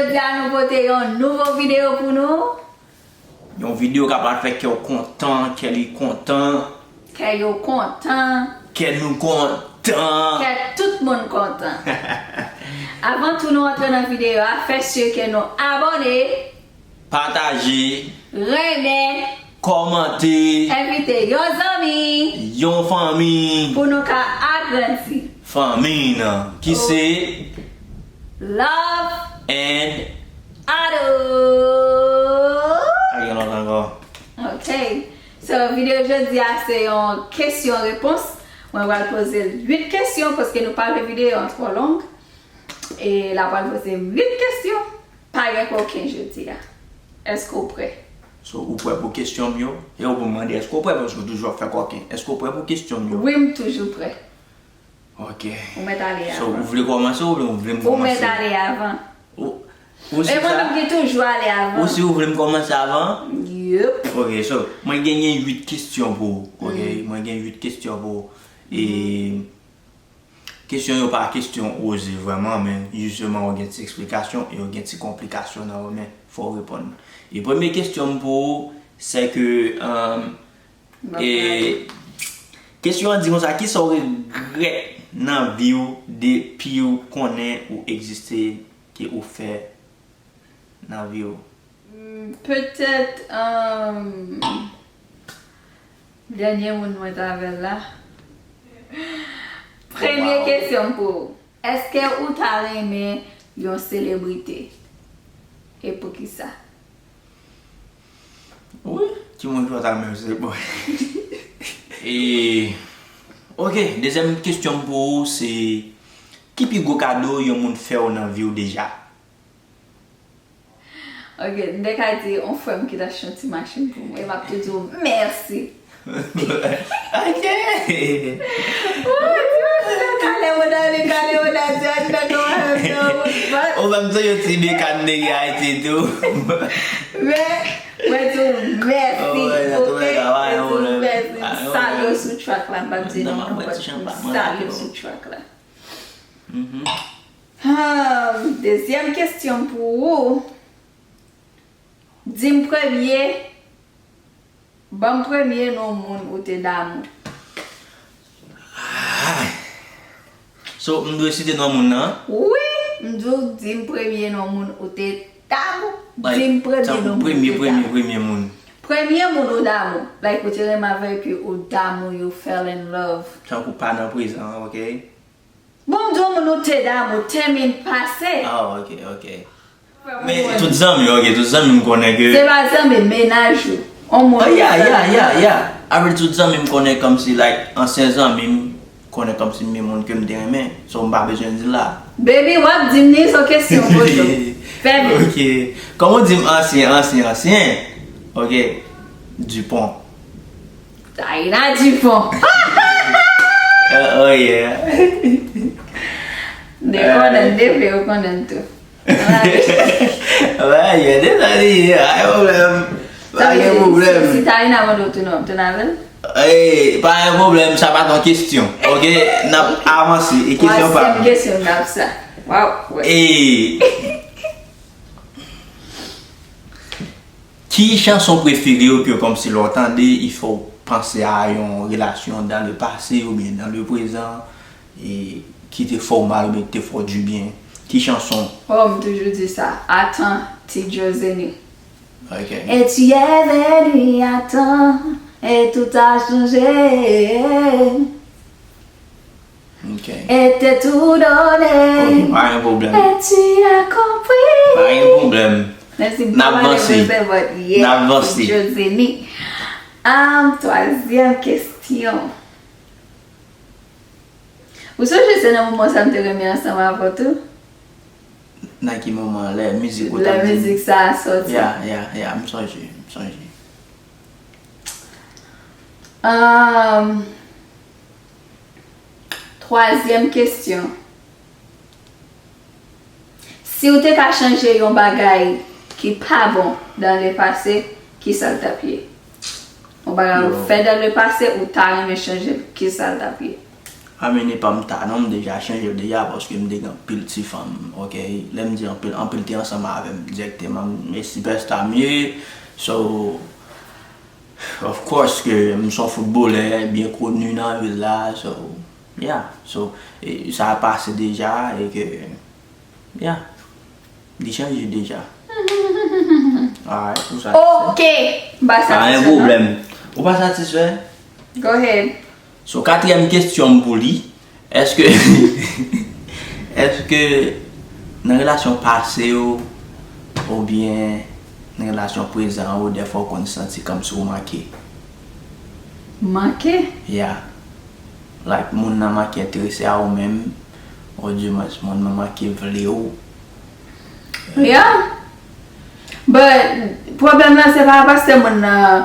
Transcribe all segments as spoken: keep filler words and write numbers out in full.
Jodi a nou pote yon nouvo videyo pou nou. Yon videyo k ap fè kè w kontan, kè li kontan. Kè yo kontan. Kè nou kontan. Kè tout moun kontan. Avan tou nou antre nan videyo a, fè si ke nou abòne. Pataje. Renmen. Kòmante. Envite yon zanmi. Yon fanmi. Pou nou ka agrandi. Fanmi nan. Ki se Love and Ado. A gen lontan ankò. Ok. So, videyo jodi a se yon kesyon repons. Mwen pral poze uit kesyon paske nou pa vle videyo an twò long. E la pral poze uit kesyon. Pa gen koken jodi a. Èske w prè? So, ou prè pou kesyon m yo? E ou pou m mande, èske w prè? Paske w toujou ap fè koken. Èske w prè pou kesyon m yo? Wi, m toujou prè. Ok. Ou mèt ale avan. So, ou vle kòmanse oubyen ou vle m kòmanse? Ou mèt ale avan. Ou, ou si sa? E mwen menm ki toujou ale avan. Ou si ou vle m kòmanse avan? Yep. Ok, so, mwen genyen uit kesyon pou ou. Ok, mwen gen uit kesyon pou ou. E kesyon yo pa kesyon oze vrèman, men jisteman yo gen ti eksplikasyon e yo gen ti konplikasyon nan yo, men fò w reponn. E premye kesyon m pou ou, se ke, um, e, kesyon an di konsa, kisa w regrèt nan vi w depi w konnen ou egziste, ke ou fè nan vi w? Hmm, petèt, um, dènye moun mwen t avè l la. Premye kesyon m pou ou. Èske ou ta renmen yon selebrite? E poukisa? Wi, ki moun ki pa ta renmen yon selebrite? E, ok, dezyèm kesyon m pou ou se, ki pi gwo kado yon moun fè w nan vi w deja? Ok, m te ka di yon frè m ki t achte yon ti machin pou mwen, e m ap tou di w mèsi. Ok. Wi, ti machin nan kale mouda li, kale mouda di anndan kòmanse yon wout bat. Ou menm se yon ti bekàn nèg Ayiti tou. Men, mwen di w mèsi, ok? Mwen di w mèsi, m salye w sou track la, m p ap di non, m salye w sou track la. Hmm, dezyèm kesyon pou ou. Di m premye, ban m premye non moun ou te damou. So, m dwe site non moun nan? Wi, m di w di m premye non moun ou te damou. Di m premye non moun ou te damou. Premye, premye, premye moun. Premye moun ou damou. Like, ou te renmen avè l, epi ou damou, you fell in love. Tankou pa nan prezan, ok? Bon, m di w moun ou te damou, tèmin pase. Ah, ok, ok. Men tout zanmi, ok, tout zanmi m konnen ke... Se pa zanmi, mennaj ou. On moun... Oh, yeah, yeah, yeah, yeah. Avè tout zanmi m konnen kòmsi, like, ansyen zanmi m konnen kòmsi men moun ke m te renmen. So, m pa bezwen di l la. Baby, w ap di m ni, se kesyon poze w. Fè vit. Ok. Kòman w di m ansyen, ansyen, ansyen? Ok. Dupont. Taina Dupont. Oh, oh, yeah. De konnen, de vle ou konnen tou. Alright. Alright, yeah, de sa li ye, pa gen pwoblèm. Pa gen pwoblèm. Si, si Taina mande w tou non, tou n avè l? Ey, pa gen pwoblèm, sa pa t yon kesyon. Ok, n ap avanse. E kesyon pa m. Twazyèm kesyon n ap sa. Waw, wè. E Ki chanson prefere w ke kòmsi lè w tande, i fè w panse a yon relasyon dans le passé oubyen dans le présent, e ki te fè w mal oubyen ki te fè w dibyen? Ki chanson? Oh, m toujou di sa. Attends, ti Djozeni. Ok. Et tu es venu à temps, et tout a changé. Ok. Et t'es tout donné. Ok, pa gen pwoblèm. Et tu as compris. Pa gen pwoblèm. N ap vanse. N ap vanse. Jozeni. Am, twazyèm kesyon. Ou sonje se nan moman sa m te renmen ansanm avè w tou? Nan ki moman? Lè mizik ou t ap di m? Lè mizik sa a sòti. Ya, ya, ya, m sonje, m sonje. Am, twazyèm kesyon. Si w te ka chanje yon bagay ki pa bon dans le passé, ki sa l t ap ye? Yon bagay ou fè dans le passé, ou ta renmen chanje l, ki sa l t ap ye? I mean, e pa m ta non, m deja chanje l deja, paske m te gen anpil ti fanm, ok? Lè m di anpil, anpil te ansanm avè m dirèkteman, men sipèsta m ye. So, of course ke m se yon foutbolè byen koni nan vil la, so, yeah. So, e, sa pase deja, e ke, yeah, li chanje deja. Alright, ou satisfè? Ok. M pa satisfè, non. Pa gen pwoblèm. Ou pa satisfè? Go ahead. So, katriyèm kesyon m pou li, èske, èske nan relasyon pase w, oubyen nan relasyon prezan w, dèfwa w konn santi kòmsi w manke? Manke? Yeah. Like, moun nan manke enterese a ou menm, odyemwens, moun nan manke vle w. Yeah. But, pwoblèm nan, se pa paske moun nan,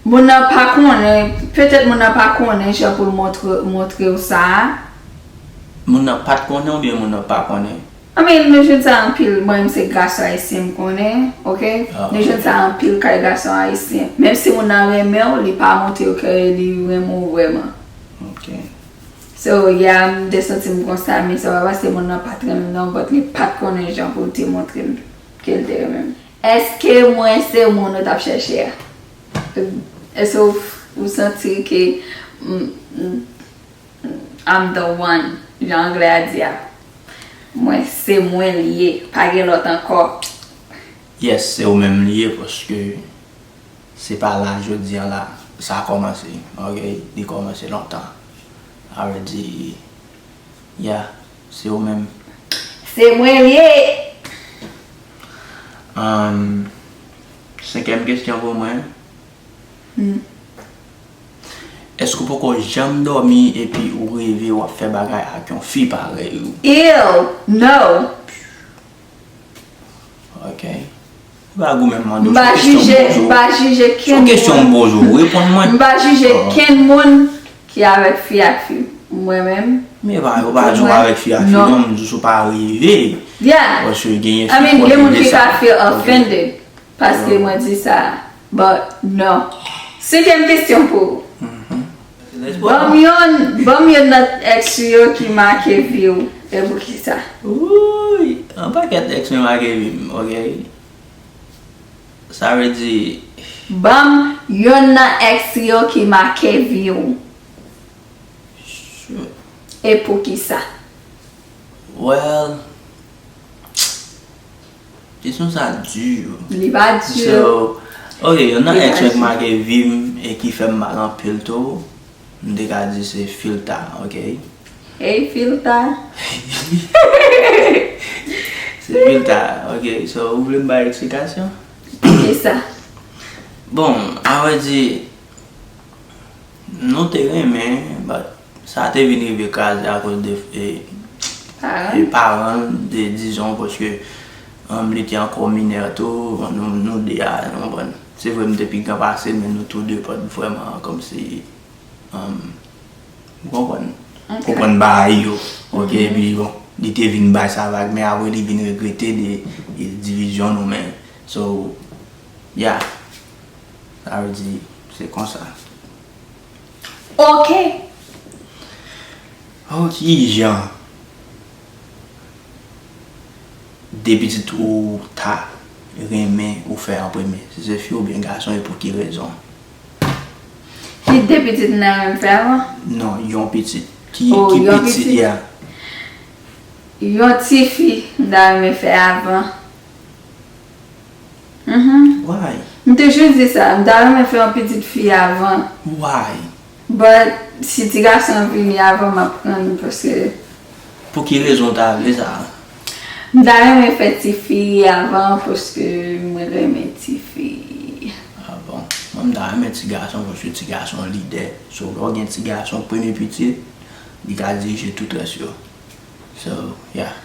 moun nan pa konnen, petèt moun nan pa konnen jan pou l montre, montre w sa. Moun nan pa t konnen oubyen moun nan pa konnen? I mean, nou jwenn sa anpil, mwen menm se gason ayisyen m konnen, ok? Ah. Nou jwenn sa anpil kay gason ayisyen. Menm si moun nan renmen w, li pa montre w ke li renmen w vrèman. Ok. So, yeah, m te santi m konsa, men se pa paske moun nan pa t renmen m non, but li pa t konnen jan pou l te montre m ke l te renmen m. Èske mwen se moun ou t ap chèche a? Èske w, ou santi ke, mm, mm, I'm the one, jan anglè a di a? Mwen, se mwen li ye, pa gen lòt ankò. Yes, se ou menm li ye, paske se pa la, jodi a la, sa kòmanse, ok? Li kòmanse lontan. Sa vle di, yeah, se ou menm. Se mwen li ye. Um, senkyèm kesyon pou mwen. Hmm. Èske w poko janm dòmi epi ou reve w ap fè bagay ak yon fi parèy ou? Ew, no. Ok. Ou pa goumen mande w, se yon kesyon m poze w. M pa jije, m pa jije kenn moun. Se yon kesyon m poze w, reponn mwen. M pa jije kenn moun ki avèk fi ak fi. Mwen menm. Men pa, ou pa di w avèk fi ak fi non, m di w si w pa reve. Yeah. Paske genyen fi ki reve sa. I mean, gen moun ki ka feel offended. Paske mwen di sa. But no. Senkyèm kesyon pou ou. Ban m yonn, ban m yonn nan ex ou yo ki make vi w. E poukisa? Wouy, yon pakèt ex mwen make vi m, ok? Sa vle di. Ban m yonn nan ex ou yo ki make vi w. Sure. E poukisa? Well, kesyon sa di. Li pa di. So, ok, yonn nan ex mwen ki make vi m e ki fè m mal anpil tou, m te ka di se Filta, ok? Hey, Filta. Se Filta, ok. So, ou vle m bay eksplikasyon? Poukisa? Bon, a vrè di, nou te renmen, but sa te vin rive kraze akoz de, e, paran l, de, dizon, paske, um, li te ankò minè tou, nou, nou de a, nou konprann. Se vre, m te pi gran pase l, men nou tou de pa t vrèman kòmsi, um, ou konprann? Ok. Konprann bagay yo. Ok, epi bon, li te vin bay sa vag, men apre li vin regrete de, de divizyon nou, men. So, yeah. Sa vle di, se konsa. Ok. Oh, kijan de pitit ou ta renmen ou fè an premye? Si se fi oubyen gason, e pou ki rezon? Ki de pitit m ta renmen fè avan? Non, yon pitit. Ki, oh, ki yon pitit, pitit? Yeah. Yon tifi m ta renmen fè avan. Mhm. Why? M toujou di sa, m ta renmen fè yon pitit fi avan. Why? But, si ti gason an vini avan, m ap pran li paske. Pou ki rezon w ta vle sa? M ta renmen fè tifi avan paske mwen renmen tifi. Ah bon? Mwen, m ta renmen ti gason paske ti gason lidè. So, lè w gen ti gason, premye pitit, li ka dirije tout rès yo. So, yeah.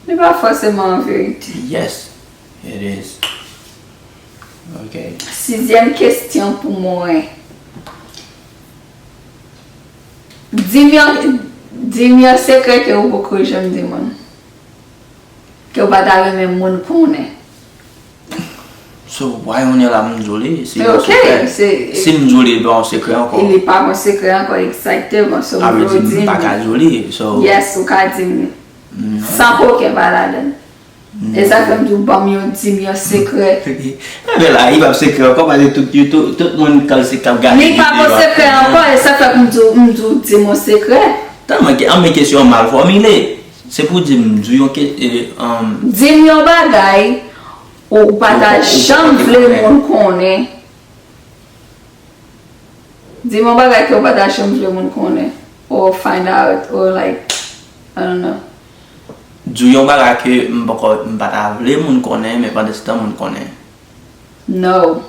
Li pa fòseman an verite. Yes, it is. Ok. Sizyèm kesyon pou mwen. Di m yon, di m yon sekrè ke ou poko janm di moun. Ke ou pa ta renmen moun konnen. So, why on la m di w li? Se yon Ok, sekrè. se- Si m di w li, li pa yon sekrè ankò. Li pa yon sekrè ankò, exactement. So, Sa vle ou di m di pa m, ka di w li. So, yes, ou ka di m san koken pa ladan. E sa fè m di w ban m yon, di m yon sekrè. Ebyen la, li p ap sekrè ankò, paske tout, tout, tout moun k ap se k ap gade Li pa yon videyo a sekrè konnen. Ankò, e sa fè m di w, m di w di m yon sekrè. Tèlman ke, anben kesyon an mal fòmile. Se pou di m, di yon ke, e, um, Di m yon bagay ou pa ta ou- ou- janm ou- vle ou- moun konnen. Di m yon bagay ke ou pa ta janm vle moun konnen. Or find out, or like, I don't know. Di yon bagay ke m poko, m pa ta vle moun konnen, men pandan se tan moun konnen. No.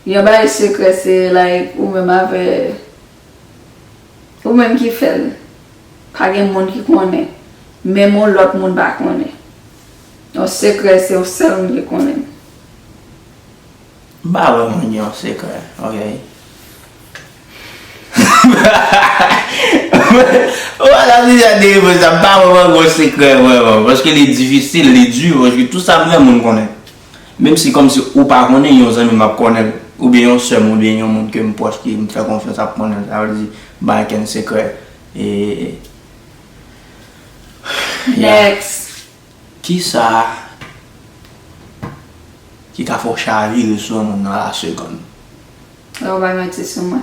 Yon bagay sekrè se like ou menm avè ou menm ki fè l. Pa gen moun ki konnen. Menm yon lòt moun pa konnen. Yon sekrè se yon sèl moun ki konnen. M pa wè mwen gen yon sekrè, ok? Ou pa ta di jan de repons sa, m pa wè mwen gen yon sekrè vrèman, paske li difisil, li di, paske tout sa m fè moun konnen. Menm si kòmsi ou pa konnen, yon zanmi m ap konnen l, oubyen yon sè m, oubyen yon moun ke m pwòch, ke m fè konfyans ap konnen l, sa vle di, m pa gen kenn sekrè. E, yeah. Next. Kisa ki ka fè w chavire sou yon moun nan la segonn? Lè w bay manti sou mwen.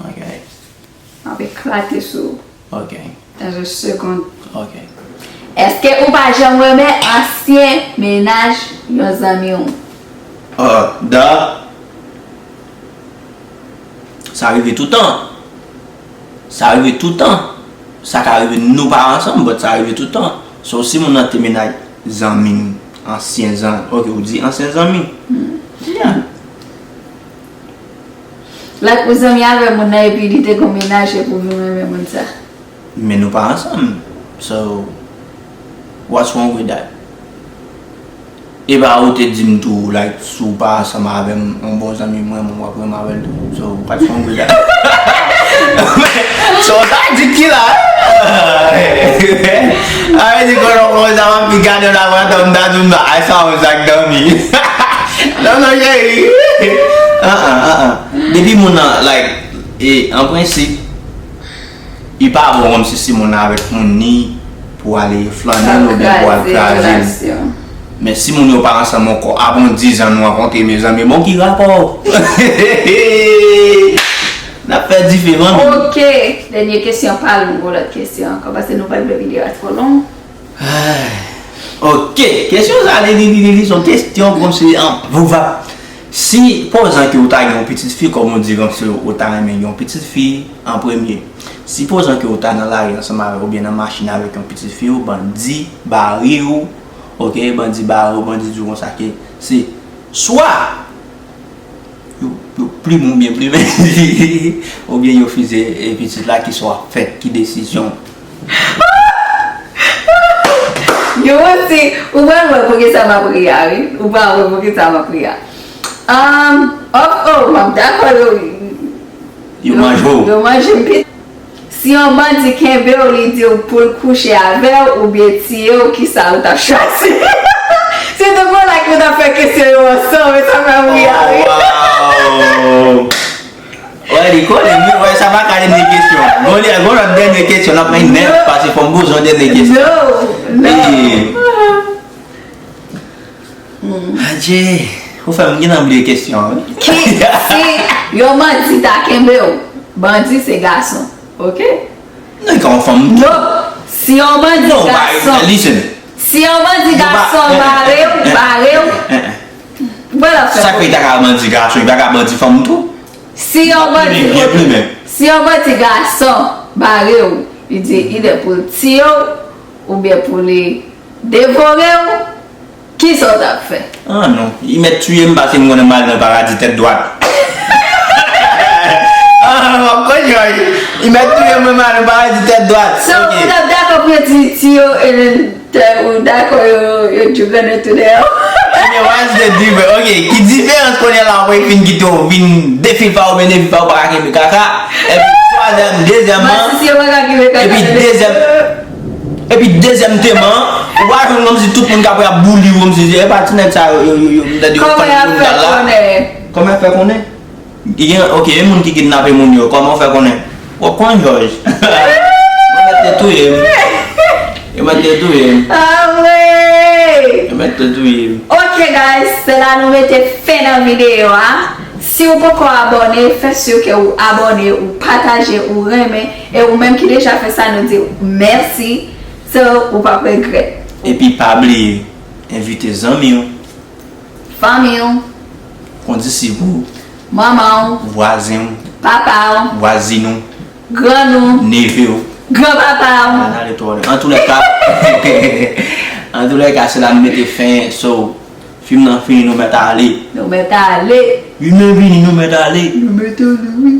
Ok. M ap eklate sou ou. Ok. Dans a second. Ok. Èske ou pa janm renmen ansyen mennaj yon zanmi w? Ah, da. Sa rive toutan. Sa rive toutan. Sa ka rive nou pa ansanm, but sa rive toutan. So, si moun nan te mennaj zanmi m, ansyen zanmi, ok, ou di ansyen zanmi. Yeah. Like ou zanmi avè moun nan epi li te gon mennaj epi w vin renmen moun sa. Men nou pa ansanm. So, what's wrong with that? E pa ou te di m tou, like, si w pa ansanm avè m, yon bon zanmi mwen, mwen w ap renmen avè l tou. So, what's wrong with that? So, sa di ki la? A vle di konnen w konn sa, m ap pi gade w la, mwen tann ta di m nan, ay sa yon zak dòmi. Non, non, cheri. An, an, an, an. Depi moun nan, like, e, an prensip, li pa bon kòmsi si moun nan avèk moun ni pou ale flannen l oubyen pou al kraze l. Men si moun yo pa ansanm ankò, apre yon dizan nou rankontre, mezanmi, bon, ki rapò? N ap fè dife, manmi. Ok. Dènye kesyon, pa long, yon lòt kesyon ankò, paske nou pa vle videyo a twò long. Ok, kesyon sa, li, li, li, li, li, se yon kesyon kòmsi an vouvap. Si, pa egzanp, ke ou ta gen yon pitit fi, kòm ou di, kòmsi ou ta renmen yon pitit fi an premye. Si, pa egzanp, ke ou ta nan lari ansanm avè, oubyen nan machin avèk yon pitit fi, ou bandi bare ou, ok, bandi bare ou, bandi di w konsa ke se swa yo, yo plim ou byen plimen li, oubyen yo fize e pitit la, ki sa w ap fè, ki desizyon? Yo, si, ou pral wè poukisa m ap ri a, wi. Ou pral wè poukisa m ap ri a. Um, oh, oh, m ap dakò yo. Yo manje w. Yo manje m pit. Si yon bandi kenbe w, li di w pou l kouche avè w oubyen tiye w, kisa ou t ap chwazi? Se te bon la ki w t ap fè kesyon yo ansanm, e sa fè m ri a, wi. Wow! Wè, li konnen, wi, wè, sa pa ka dènye kesyon. Gon, gon lòt dènye kesyon, n ap fè nèf, paske fò m poze yon dènye kesyon. No, no. E, Adje, ou fè m gentan bliye kesyon an, wi. Ki, si yon bandi ta kenbe w, bandi se gason, ok? Non, li ka yon fanm tou. No, si yon bandi Non, ba, gason, listen. Si yon bandi Non, ba, gason eh, bare w, eh, eh, bare w, eh, eh. Bon, l ap fè Sa fè li ta ka bandi gason, li pa ka bandi fanm tou? Si yon bandi, Plimen, byen plimen. Si yon bandi gason bare w, li di, li lè pou l tiye w, oubyen pou li devore w, kisa w t ap fè? Ah non, li mèt tiye m paske m konnen m al nan paradi tèt dwat. Ah, w ap konn jòj. Li mèt tiye m, mwen m al nan paradi tèt dwat. So, ou t ap dakò pou yo ti, tiye w, e then, te, ou dakò yo, yo djougannen tou dèyè w? Ebyen, what's the difference? Ok, ki diferans kounye a la, apre fin kite w, vin defilfa oubyen defilfa, ou pa ka kenbe kaka? Epi, twazyèm, dezyèmman, Masisi yo pa ka kenbe kaka. epi dezyèm, Epi dezyèm teman, ou pa jwenn kòmsi tout moun k ap ap bouli w kòmsi e pa ti nèg sa yo, yo, yo, yo, m tande yo fann moun la. Kòman y ap fè konnen? Kòman y ap fè konnen? Gen, ok, e moun ki kidnape moun yo, kòman w fè konnen? W ap konn jòj. Yo mèt te touye m. Yo mèt te touye m. Anmwey! Yo mèt te touye m. Ok guys, se la nou mete fen nan videyo a. Si w poko abòne, fè si ke ou abòne, ou pataje, ou renmen. E ou menm ki deja fè sa, nou di w mèsi. So, ou p ap regrèt. Epi pa bliye, envite zanmi w, fanmi w, kondisip ou, manman w, vwazen w, papa w, vwazin ou, grann ou, neve w, granpapa w. Ann ale twò lwen. Antoulèka, antoulèka, se la m mete fen. So, fim nan fini, nou mèt ale. Nou mèt ale. Fim nan fini, nou mèt ale. Nou mèt ale, wi.